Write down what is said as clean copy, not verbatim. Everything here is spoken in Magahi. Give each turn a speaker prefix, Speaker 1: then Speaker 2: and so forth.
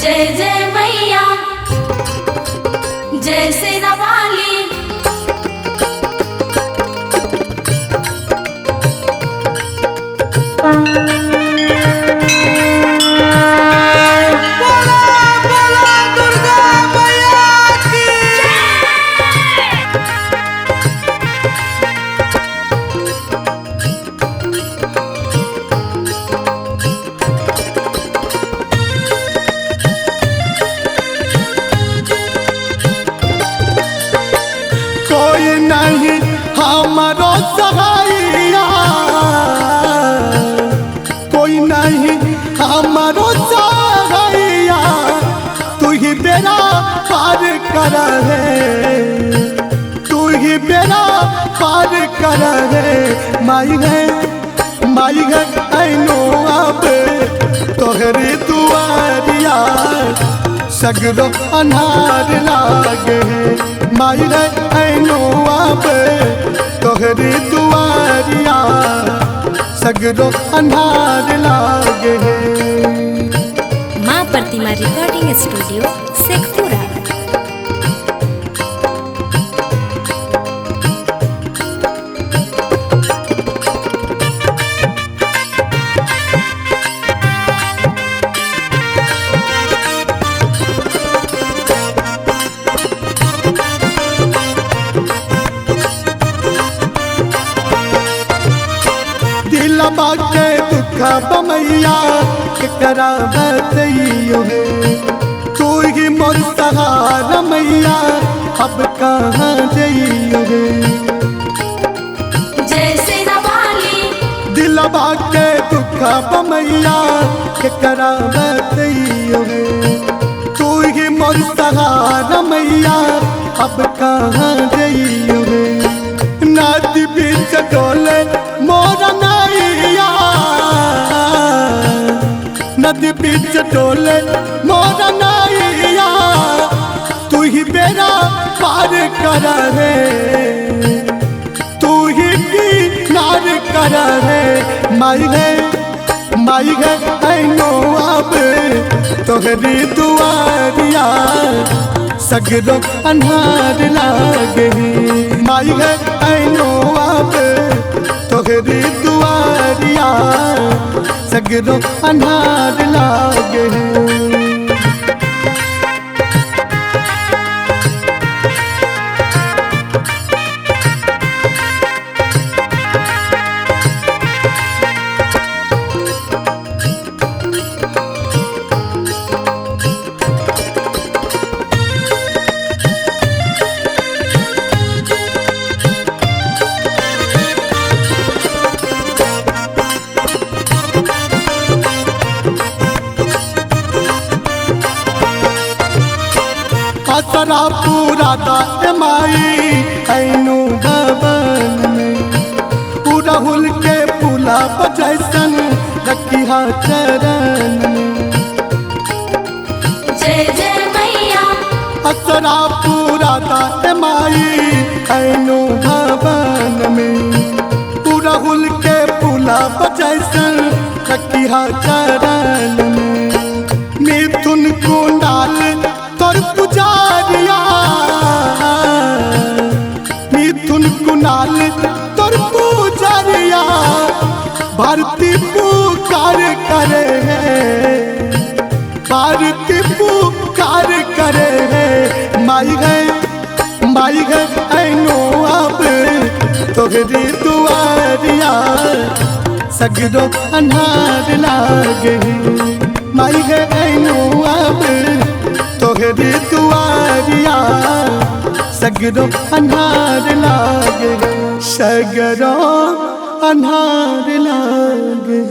Speaker 1: जय जय मैया, जय सेना वाली।
Speaker 2: बोला बोला दुर्गा मैया की।
Speaker 3: कोई नहीं हमारो सहाइया, कोई नहीं हमारो सहाइया, तू ही बेड़ा पार कर है, तू ही बेड़ा पार कर है। माई है माई है ऐनो अब तोहरी दुआरिया, सगरो अन्हार लागे है। माई रे ऐनो अब तोहरी दुआरिया, सगरो अन्हार लागे है।
Speaker 4: माँ प्रतिमा रिकॉर्डिंग स्टूडियो शेखपुरा।
Speaker 3: दिलबा के दुख बमैया केकरा बतैयो हे, तू ही मोर सहारा मैया अब कहाँ जइयो हे।
Speaker 1: जय सेना वाली।
Speaker 3: दिलबा के दुख बमैया केकरा बतैयो हे, तू ही मोर सहारा मैया अब कहाँ जइयो हे। नदी बीच डोले मोर नैया, नदी बीच डोले मोर नैया, तू ही बेड़ा पार कर है, तू ही किनार कर है। माई है माई है ऐनो अब तोहरी दुआरिया, सगरो अन्हार लागे है। माई है ऐनो अब तोहरी दुआरिया, सगरो अन्हार लागे है। असरा पूरा दा माई ऐनु भवन में, उड़हुल के पुला बजैसन रखिहा चरण में।
Speaker 1: जय जय मैया।
Speaker 3: असरा पूरा दा माई ऐनु भवन में, उड़हुल के पुला बजैसन रखिहा चरण में। मिथुन कुंडाल तोर पुजारिया, मिथुन कुणाल तोर पुजारिया, भारती पुकार करे है, भारती पुकार करे है। माई है माई है ऐनो अब तोहरी दुआरिया, सगरो अन्हार लागे है। माई है ऐनो अब तोहरी दुआरिया, सगरो अन्हार लागे, सगरो अन्हार लागे।